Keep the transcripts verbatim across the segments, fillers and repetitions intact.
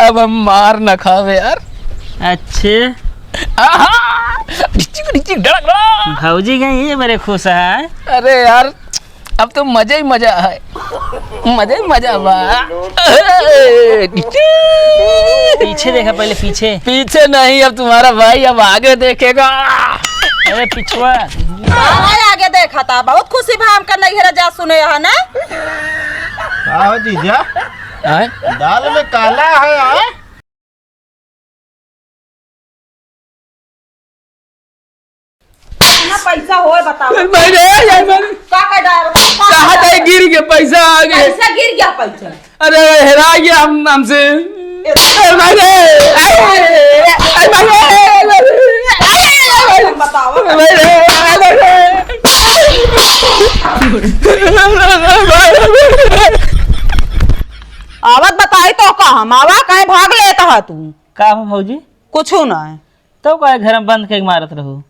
अब हम मार न खावे यार। अच्छे। आहा! डिचिक, डिचिक, डड़क, डड़क। भौजी गई है, बड़े खुश है। अरे यार, अब तो मजा ही मजा है, मजा ही मजा बा। पीछे देखा पहले, पीछे। पीछे नहीं, अब तुम्हारा भाई अब आगे देखेगा। अरे पिछुआ। हाँ, आगे देखा था, बहुत खुशी भा हमका नैहरा जा सुने है ना। का हो जीजा? आय? दाल में काला है, आय? ना पैसा होए, बताओ। अरे भाई रे, यार भाई। का कर डाल? कहाँ जाए, गिर के पैसा आ गए। पैसा गिर गया, पैसा। अरे, हेरा गया हम, हमसे। अरे भाई रे, अरे, अरे भाई रे, अरे भाई रे, बताओ। अरे भाई रे, अरे भाई रे। आवत बताई तो का हम आवा, काहे भाग लेत ह तू? का हो भौजी? कुछु ना है। तब काहे घर में बंद के मारत रहू?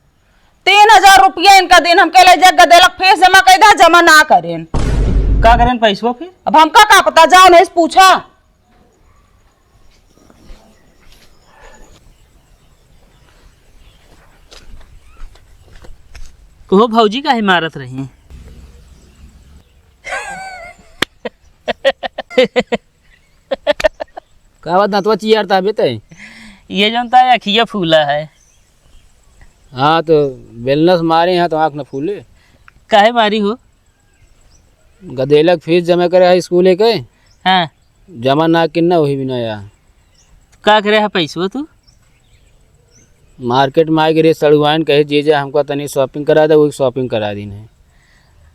तीन हजार रुपया इनका दिन, हमके ले जा गदेलक फीस जमा कर दे, जमा ना करेन। का करेन पैसवा फिर? अब हमका का पता, जाओ नहीं से पूछा। कहो भौजी काहे मारत रही? का बात, दांतवा चियारत ह बे तै? ये जौन ता अखिया फूला है। हाँ, तो बेलना से मारे हैं तो आँख न फूले। काहे मारी हो? गदेलक फीस जमा करे है स्कूले के। हाँ। जमा ना किन ना वही बिना या। का करे है पैसवा तू? मार्केट में आए गिरे सड़ुआइन कहे, "जीजा, हमका तनी shopping करा दे," वही shopping करा दीन है।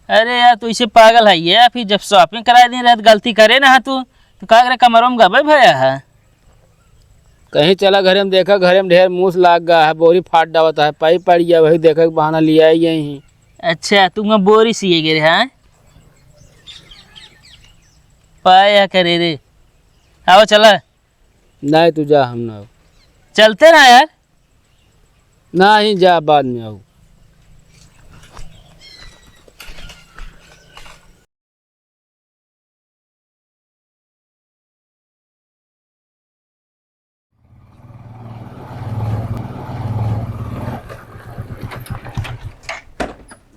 अरे यार, तू इसे पागल है ये, फिर जब shopping करा दीन रहे तो गलती करे ना है तू, तो का करे कमरों में गबे भया है? कहीं चला घरे में देखा, घरे में ढेर मूस लाग गा है, बोरी फाट डावत है, पाई पड़ गया, वही देखे के बहाना लिया ही यही। अच्छा, तू वहाँ बोरी सिए गिरे हैं? पाया करे रे। आओ चला। नहीं, तू जा, हम ना। चलते ना यार। नहीं, जा, बाद में आओ।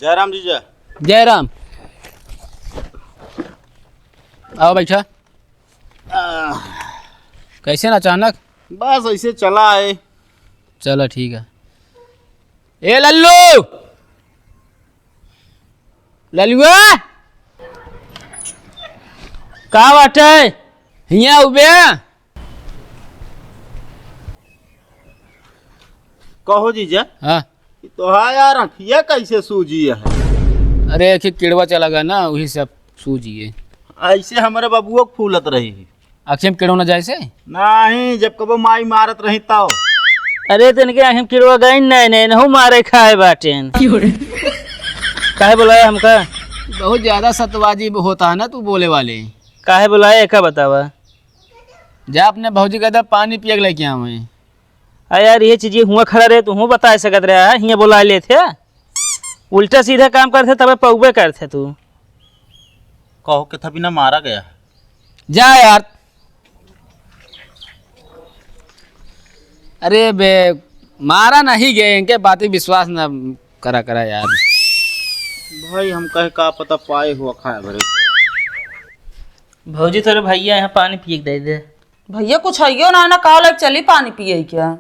जय राम जीजा। जय राम। आओ बैठा। आह। कैसे ना अचानक? बस ऐसे चला है। चलो ठीक है। ए लल्लू, ललुआ, का बाटे? हियाँ उबे। कहो जीजा। हाँ। ई तोहार यार अँखिया कैसे सूजी है? अरे, एक ही किड़वा चला गया ना, वही सब सूजी है। ऐसे हमरे बबुओ के फूलत रही। आँखिया में किड़वा ना जाए से? नहीं, जब कबो माई मारत रही तब। अरे, तो इनके आँखिया में किड़वा गई नहीं, नहीं, नहीं मारे खाए बाटेन। काहे बुलाया हमका? बहुत ज्यादा सतबाजी होता है ना तू बोले वाले। काहे बुलाया, एका बतावा। जा अपने भौजी के इधर पानी पिए के लेके आवे। आ यार, ये चीज हुआ खड़ा रहे, तू हूँ बता सकत रहे, हियाँ बोला लेत है। उल्टा सीधा काम करते, तबे पौबे करते तू। कहो के था बिना मारा गया। जा यार। अरे बे, मारा नहीं गए, इनके बातें विश्वास ना करा करा यार। भाई, हम कहे का पता पाए हुआ खाए भरे। भौजी, तोरे भैया यहाँ पानी पिए के दे दे। भैया कुछ हइयो ना, ना काव लेके चली पानी पिए क्या?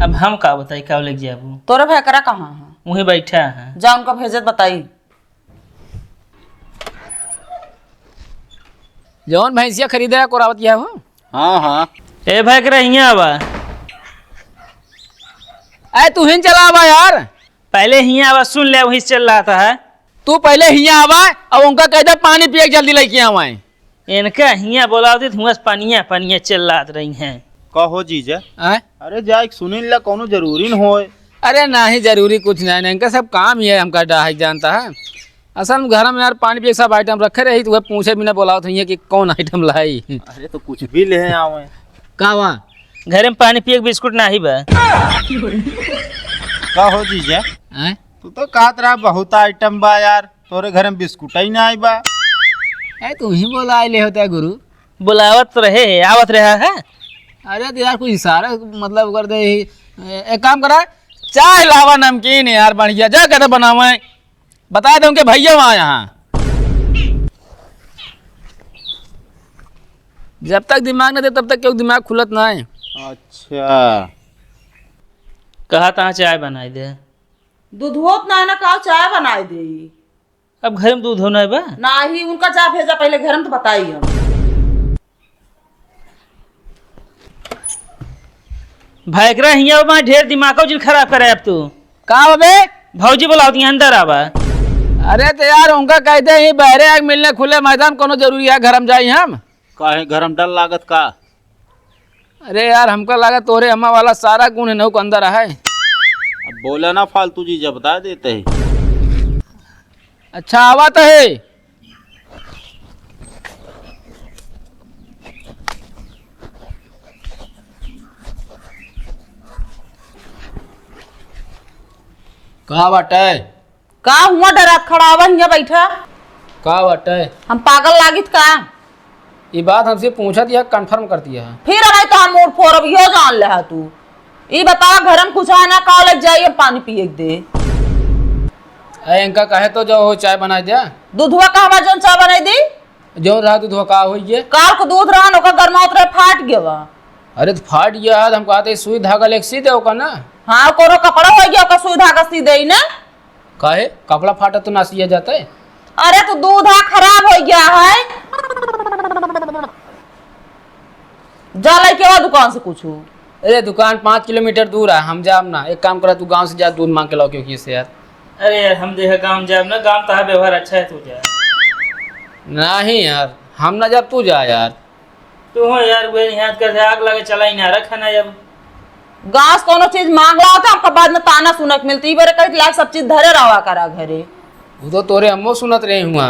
अब हम का बताई, काव लेके जाबू? तोरे भैकरा कहाँ है? वहीं बैठा है। जा उनका भेजत बताई। जौन भैंसिया खरीदे है, कोरावत किया हो? हाँ, हाँ। ए भैकरा, हियाँ आवा। ए, तू हिन चला आवा यार। पहले हियाँ आवा, सुन ले, वहीं से चल रहा था, है? तू पहले हियाँ आवा, अब उनका कह दे पानी पिए के जल्दी लेके आवाए। इनका हियाँ बोलावती, हुआँ से पनिया, पनिया चिल्लात रही हैं। कहो जीजा। आय? अरे जाए के सुनिन ला, कौनो जरूरी न होए। अरे नहीं, जरूरी कुछ नहीं, नहीं, इनका सब काम ही है, हमका डाहक जानता है। असल में घर में यार पानी पिए के सब item रखे रही, तो वह पूछे बिना बोलावत हुई है कि कौन item लाई। अरे तो कुछ भी ले आवे। का हुआ? घरे में पानी पिए के बिस्कुट नाही बा। का हो जीजा? आय? तू तो कहत रहा बहुत item बा यार, तोरे घर में बिस्कुट ही नाही बा। ए, तू ही बोला ले होता है गुरु। बुलावत रहे, आवत रहा है। अरे तो यार, कुछ इशारा मतलब कर दे ही। ए-, एक काम करा, चाय लावा, नमकीन यार, बढ़िया, जा कहते बनावे, बता दे उनके भैया वहाँ यहाँ। जब तक दिमाग ना दे, तब तक क्यों दिमाग खुलत ना है। अच्छा। कहा तहाँ चाय बनाई दे। दूध होत ना है ना, का चाय बनाई दे। अब घर में दूध होना है बा? नाही, उनका जा भेजा पहले घर में, तो बताई हम। भैकरा हिया बा, ढेर दिमागो जिन खराब करे अब तू। का बा बे? भौजी बुलावत ही, अंदर आवा। अरे तो यार, उनका कहते ही बहरे आग मिलने खुले मैदान, कोनो जरूरी है घर में जाई हम? काहे, घर में डर लागत का? अरे यार, हमका लागत तोरे अम्मा वाला सारा गुण इनहू के अंदर है। अब बोला ना फालतू चीज, बता देते ही। अच्छा, आवा तो है। का बाटे? का हुआ डरात खड़ा हवा, हियाँ बैठा। का बाटे? हम पागल लागित का? ई बात हमसे पूछत या confirm करती है। फिर अबे तो हम मूड़ फोड़ब, इहो जान ले हा तू। ई बतावा, घर में कुछ है ना, का लग जाई, हम पानी पिए के दे। अरे इनका कहे तो जो हो चाय बनाई दे। दूधवा का हमार जौन चाय बनाई दी? जौन रहा दूधवा का होई गे? काल को दूध रहा, ओकर गरमावत रहे, फाट गवा। अरे तो फाट गया है, तो हम कहते सुई धागा लेके सी दे ओका ना। हाँ, कोनो कपड़ा होई गे, ओकर सुई धागा सी दे ना। काहे? कपड़ा फाटा तो ना सिया जाता है? अरे, तो दूध हा खराब हो गया है। जा लेके आवा दुकान से कुछ। अरे, दुकान पाँच किलोमीटर दूर है, हम जाब ना। एक काम करा, तू गाँव से जा, दूध मांग के लाओ, क्योंकि इससे यार। अरे यार, हम देखा गाँव जाब ना, गाँव तहा व्यवहार अच्छा है, तू जा। नहीं यार, हम ना जाब, तू जा यार। तू हो यार, वे यहाँ कर आग लगे चला ही ना रखा ना अब। गाँव से कोनो चीज मांग लाओ तो हमका बाद में ताना सुनक मिलती। ई बरे कहित लाग सब चीज धरे रहा करा घरे। वो तो तोरे अम्मो सुनत रहे हुआ।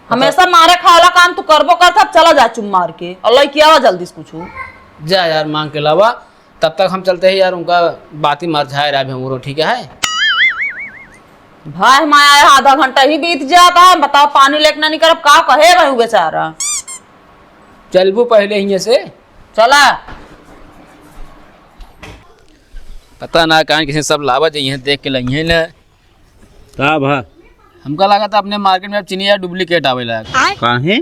हमेशा मारे खाए वाला काम तू करबो करत, अब चला जा चुप मार के। और लइके आवा जल्दी से कुछ। जा यार, मांग के लावा। तब तक हम चलते हैं यार, उनका बाती मरझाए रहा भी हमरो, ठीक है? भाई, हमारा आधा घंटा ही बीत जाता है, बताओ, पानी लेके ना निकलब, का कहे भाई बेचारा? चलबू पहले हियाँ से। चला। पता ना कहाँ किसी सब लावा जाइए, देख के लइहे ना। का भा? हमका लगा था अपने market में अब चीनी यार duplicate आवे लगा। काहे?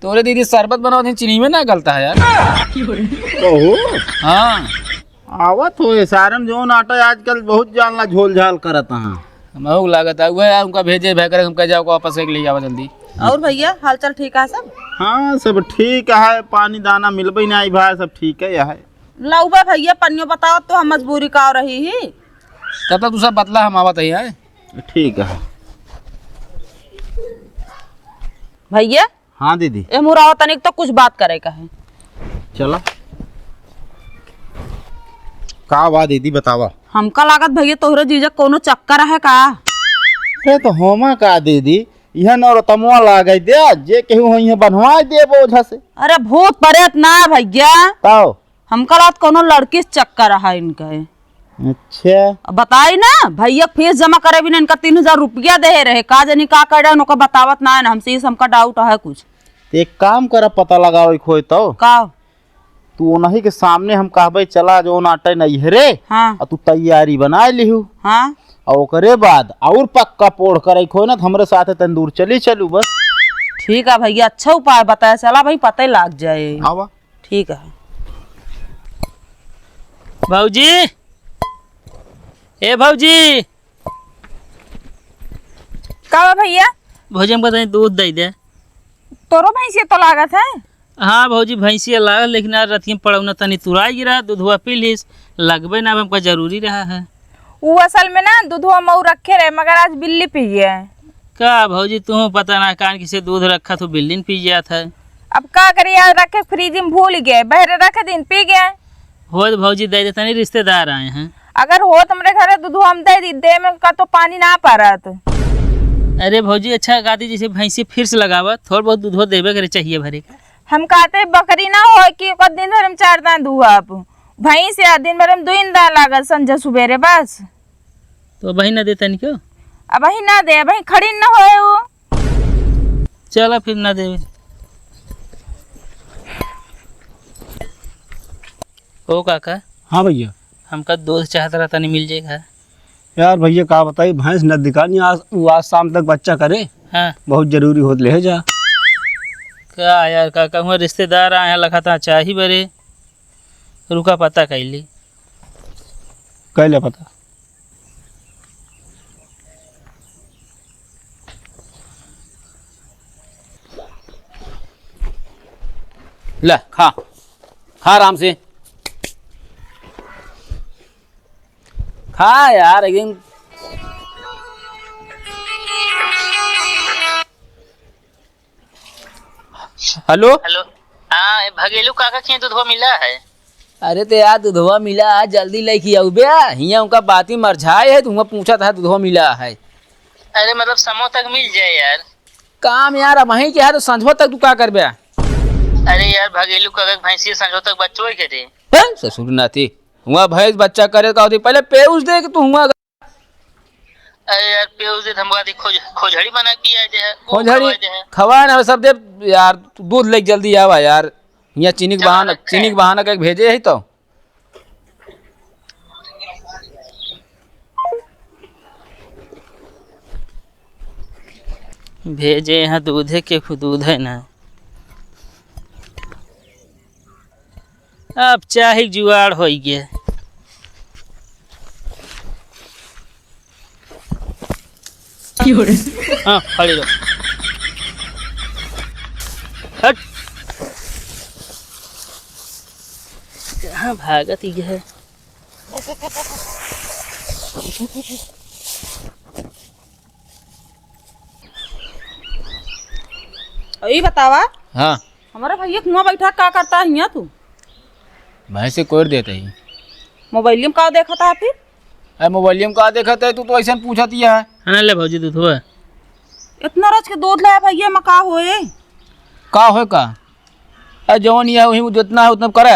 तोरे दीदी शरबत बनावत ही, चीनी में ना गलता है यार। कहो। हाँ। आवत हो ये सारन जौन आटा आजकल बहुत जानला झोल झाल करत हाँ। हमहू लागत है, उहे यार उनका भेजे, भय करे, हमका जाओ को वापस एक ले आवा जल्दी। और भैया, हालचाल ठीक है सब? हाँ, सब ठीक है, पानी दाना मिलबे नहीं भाई, सब ठीक है, यह है। लउबा भैया, पनियो बताओ तो हम मजबूरी का रही ही। तब तक तू सब बतला, हम आवत ही, हैं? ठीक है। भैया, हाँ दीदी। ए मुरावा तनिक तो कुछ बात करे का है। चला। का बा दीदी, बतावा। हमका लागत भैया तोहरे जीजा कोनो चक्कर है का? अरे तो होमा का दीदी, यह नौरतमवा लागे दे, जे केहू हो इहे बनवा दे बोझा से। अरे भूत प्रेत ना भैया। तब? हमका लागत कोनो लड़की से चक्कर है इनका। अच्छा। अब बताई ना, भैया फीस जमा करे बिना इनका तीन हजार रुपया दे रहे, का जानी का कर रहे, ओका बतावत ना है ना, हमसे इस हमका doubt है कुछ। तो एक काम कर, पता लगावे खोए तो। का? तू ओनही के सामने हम कहबे, "चला जो नाटे नहीं है रे।" हाँ। और तू तैयारी बना लिहू। हाँ। और ओकरे बाद और पक्का पोढ़ करे खोए ना, तो हमरे साथे तन दूर चली चलू बस। ठीक है भैया, अच्छा उपाय बताया, चला भाई पता ही लाग जाए। आवा। ठीक है। भौजी, ए भौजी। का बा भैया? भौजी, हमका तनी दूध दे दे। तोरो भैंसिया तो लागत है? हाँ भौजी, भैंसिया लागत, लेकिन आज रतिया में पड़ौना तनी तुराई गिरा, दूधवा पी लीस, लगबे ना, अब हमका जरूरी रहा है। उ असल में ना दूधवा मऊ रखे रहे, मगर आज बिल्ली पी गया है। का भौजी, तू पता ना कान किसे दूध रखा तो बिल्ली न पी जात है। अब का करी, आज रखे फ्रिज में भूल गए, बहरे रखे दिन पी गए। होत भौजी दे दे, तनी रिश्तेदार आए हैं। अगर होत हमरे घरे दूधवा हम दे दी, दे में का तो पानी ना परत। अरे भौजी, अच्छा कहती जैसे भैंसी फिर से लगावा, थोड़ बहुत दूधवा देवे करे चाहिए भरे का। हम कहते बकरी ना हो कि ओकर दिन भर में चार दान दुहब। भैंस या दिन भर में दुइन दान लागत संझा सुबेरे बस। तो अबही ना देता नहीं क्यों? अबही ना दे, अबही खड़ी न होए वो। चला फिर ना देवे। ओ काका। हाँ भइया। हमका दूध चाहत रहा, तनी मिल जाई का? यार भइया, का बताई, भैंस नदी का नहीं, आज, वो आज शाम तक बच्चा करे। हाँ। बहुत जरूरी होत, ले जा। का यार काका, हुआ रिश्तेदार आए हैं, लखा था चाही बरे। रुका, पता कैली। कैले पता। ले, खा। खा आराम से। खा यार, एक दिन। हेलो। हेलो। हाँ, ए भगेलू काका के दुधवा मिला है? अरे तो यार, दुधवा मिला है, जल्दी लेके आऊ बे। हियाँ उनका बाती मरझाए है, तो हुआँ पूछत है दुधवा मिला है। अरे मतलब समो तक मिल जाए यार। काम यार, अब वहीं के है तो संझवा तक तू का करबे? अरे यार, भगेलू काका के भैंसिया संझवा तक बच्चो ही करे। हैं, ससुर नाती, हुआँ भैंस बच्चा करे का होती, पहले पेउस दे कि तू हुआँ अरे यार, पेउस दे, हमका दी खोज-, खोजड़ी बना के पिया दे है, वो खोजड़ी खवाए दे है। खवाए ना, सब दे यार, तू दूध लेके जल्दी आवा यार। यहाँ चीनी के चलो, बहाना, रखे। चीनी के बहाना करके भेजे है तो। भेजे हैं दूधे के, खुद दूध है ना। अब चाहे जुगाड़ होई गे। हाँ, खड़ी रहो। हट। कहाँ भागत ही है? ई बतावा। हाँ। हमारा भैया कुआं बैठा का करता है हियाँ तू? भैंस से कोड़ देते ही। मोबाइलिया में का देखत है फिर? अरे मोबाइलिया में का देखत है, तू तो ऐसा पूछत ही है। हाँ, ले भौजी दूध हुआ। इतना रोज के दूध लाया भैया, में का होए? का होए का? अरे जवन ये है, वही जितना है उतना करे।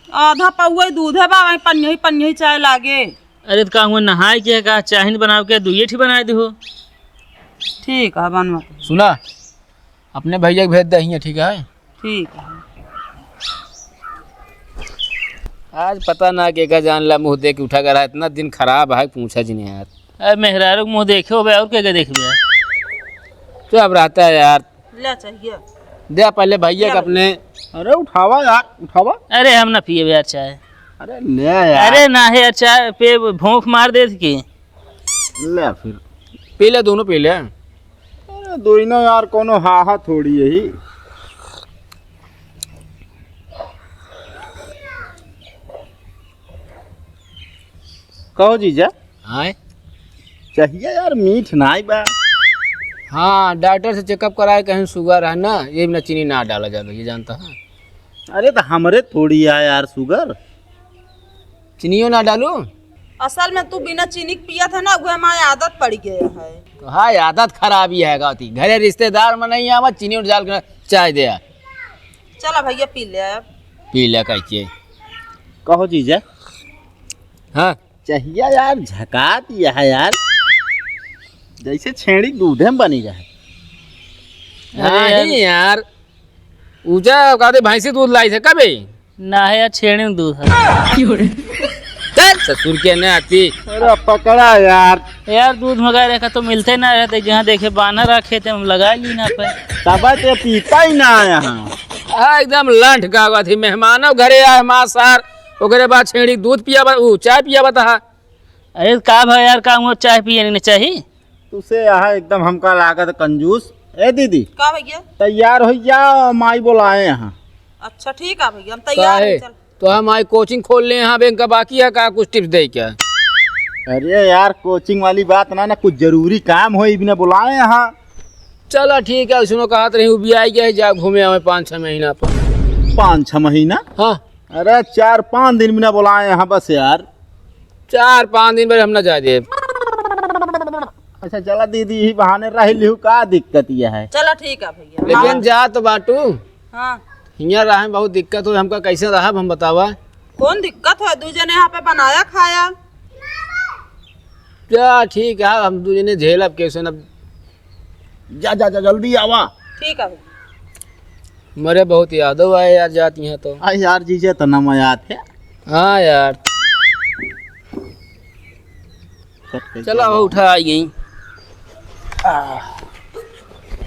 आधा पौआ ही दूध है बा, वहीं पनिया ही पनिया ही चाय लागे। अरे तो का हुआ, नहाए के है का, चाय नहीं बनावे के, दुइये ठी बनाए दे हो। ठीक है, बनवा के। सुना, अपने भैया के भेज दे हियाँ, ठीक है? ठीक है। आज पता ना के का जान ला मुँह देख के उठा कर रहा, इतना दिन खराब है, पूछा जी नहीं यार। अरे मेहरारू के मुँह देखे होबे, और के के देखबे? तो अब रहता है यार। ले चाहिए। दे पहले भैया ले के भाई। अपने। अरे उठावा यार, उठावा। अरे हम ना पिए यार चाय। अरे ले यार। अरे ना है यार, चाय पे भोंक मार दे की। ले फिर। पी ले, दोनों पी ले। अरे दोनों यार, कोनो हाहा थोड़ी यही। कहो जीजा। आय? चाहिए यार, मीठ नाई बा। हाँ, डॉक्टर से चेकअप कराए, कहीं शुगर है ना, ये में चीनी ना डाला जाए, ये जानता है। अरे तो हमरे थोड़ी है यार शुगर। चीनियो ना डालू? असल में तू बिना चीनी के पियत है ना, उहे हमारे आदत पड़ गया है। तो हाँ, आदत खराब ही है गाती। घरे रिश्तेदार में नहीं आवा, चीनी डाल के चाय दे आ। चला भैया पी ले अब। पी ले कैसे? कहो जीजा। हाँ। चाहिया यार, झकात यह है यार, जैसे छेड़ी दूधे में बनी रहे। अरे नहीं यार। यार, ऊंचा कहते भैंसी दूध लाई थे कबे? ना है यार, छेड़ी में दूध है। चल ससुर के ने आती। अरे पकड़ा यार। यार दूध मंगा रखा तो मिलते ना रहते, जहाँ देखे बान्हा रखे थे हम लगा ली ना पे। तब ते पीता ही ना आया हाँ। हाँ, एकदम लंठ का हुआ थी, मेहमानों घरे आए माँ सार, ओकरे बाद छेड़ी दूध पिया बा, ऊ चाय पिया बता। अरे का भाई यार, का हुआ, चाय पिए नहीं चाहिए? तुसे यहाँ एकदम हमका लागत कंजूस। ए दीदी, का भैया? तैयार हो जा, माई बुलाए यहाँ। अच्छा ठीक है भैया, हम तैयार काहे? हैं, चल। तो हम आई कोचिंग खोल ले यहाँ, बैंक का बाकी है का, कुछ टिप्स दे क्या? अरे यार, कोचिंग वाली बात ना, ना कुछ जरूरी काम हो, इबने बुलाए यहाँ। चला ठीक है, सुनो कहत रही उबियाई गए, जा घूमे आवे पाँच छः महीना पर। पाँच छः महीना? हाँ। अरे चार पाँच दिन में ना बुलाए यहाँ बस यार। चार पाँच दिन भर हम ना जाए देब। अच्छा चला दीदी, यही बहाने रह लिहू, का दिक्कत यह है? चला ठीक है भैया। लेकिन हाँ। जा तो बाटू। हाँ। हियाँ रहे में बहुत दिक्कत हो, हमका कैसे रहब हम बतावा? कौन दिक्कत है? दू जने यहाँ पे बनाया खाया। जा ठीक है, हम दू जने झेलब कैसे न। जा, जा, जा, जल्दी आवा। ठीक है भैया। मरे बहुत यादव आए यार, जाती हैं तो। आ यार, जीजा तो ना मजात है। हाँ यार। कट गई। चला हो, उठा आई गई।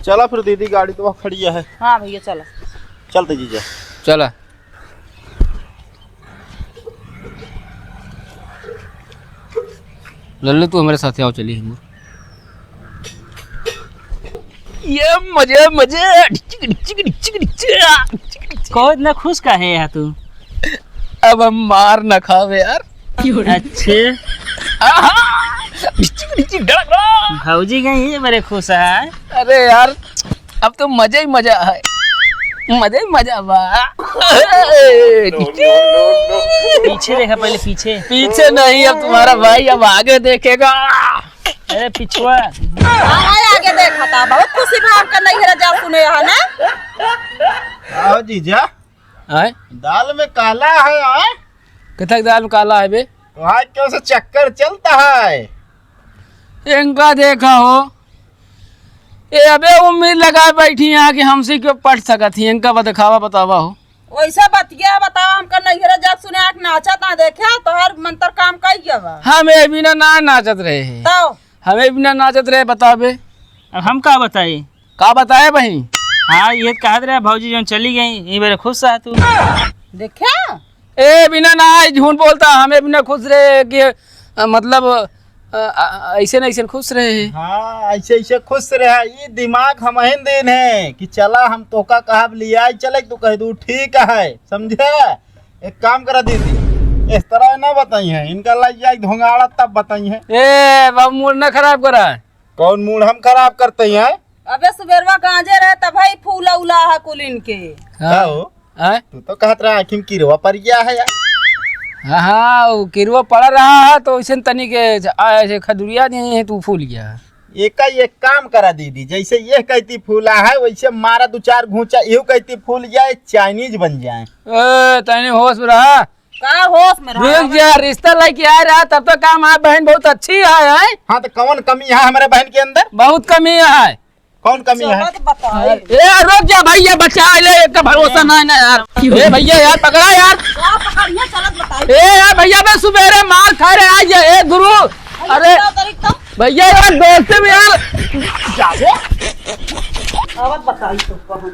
चला फिर दीदी, गाड़ी तो वहाँ खड़ी है। हाँ भैया, चला। चलते जीजा। चला। लल्लू, तू हमारे साथ आओ, चलिए हम। ये मजे, मजे। कहो, इतना खुश काहे है तू? अब हम मार ना खावे यार। अच्छे। आहा! भौजी गई, ये बड़े खुश है। अरे यार, अब तो मजा ही मजा है, मजा ही मजा बा। पीछे देखा पहले, पीछे। पीछे नहीं, अब तुम्हारा भाई अब आगे देखेगा। अरे पिछुआ। हाँ, हाँ, आगे देखा था, बहुत खुशी भा हमका नैहरा जा सुने यहाँ ना। आओ जीजा। आए? दाल में काला है, आए? कथक दाल में काला है बे? तो आज क्यों से चक्कर चलता है? इनका देखा हो, ये अबे उम्मीद लगाए बैठी हैं कि हमसे क्यों पट सकत ही, इनका बा-, दिखावा बतावा हो। वैसे बतिया बतावा, हमका नैहरा जात सुने आके नाचत ना देखे, तोहर मंत्र काम कई गवा। हम ए बिना ना नाचत रहे हैं। तो? हम ए बिना नाचत रहे, बताबे। अब हम का बताई? का बताए बहिन? हाँ, ये कहत रहे भौजी जौन चली गई, ये बेरे खुश रहा तू। देखे? ए बिना ना, ई झूठ बोलता, हम ए बिना खुश रहे कि, अ, मतलब, अ, अ, ऐसे न ऐसे खुश रहे। हाँ, ऐसे ऐसे खुश रहे। ई दिमाग हमहिन देन है कि चला हम तोका कहब लियाई चले, तू कह दू ठीक है, समझे? एक काम करा दीदी, इस तरह ना बताई है, इनका लग जाए धोंगाड़ा तब बताई है। ए बाबू, मूड ना खराब करा। कौन मूड हम खराब करते हैं? अबे सुबेरवा गांजे रहे तब भाई फूला उला है कुल इनके। हाँ। का हो? आय? तू तो कहत रहा आँखी में किरवा पड़ गया है यार। हाँ, हाँ, वो किरवा पड़ा रहा है तो वैसे तनी के आ, ऐसे खदुरिया दिए हैं, तू फूल गया। एका एक काम करा दीदी, जैसे ये कहती फूला है वैसे मारा दो चार घूंचा, यू कहती फूल जाए, चाइनीज बन जाए। ए, तनी होश में रहा। का होश में रहा? रुक जा, रिश्ता लेके आ रहा तब तो काम, आप बहन बहुत अच्छी है, है? हाँ, तो कौन कमी है हमारे बहन के अंदर? बहुत कमी है। कौन कमी है? चलो तो बताओ। ए, रुक जा भैया, बचा ले, एक का भरोसा ना है ना यार। ए भैया यार, पकड़ा यार। का पकड़िया, चलत बताई। ए यार भैया, बे सुबेरे मार खा रहे आज ये, ए गुरु। अरे बताओ तरीक तो। भैया यार, दोस्ती में यार। जाओ। अब बताई तो कहूँ।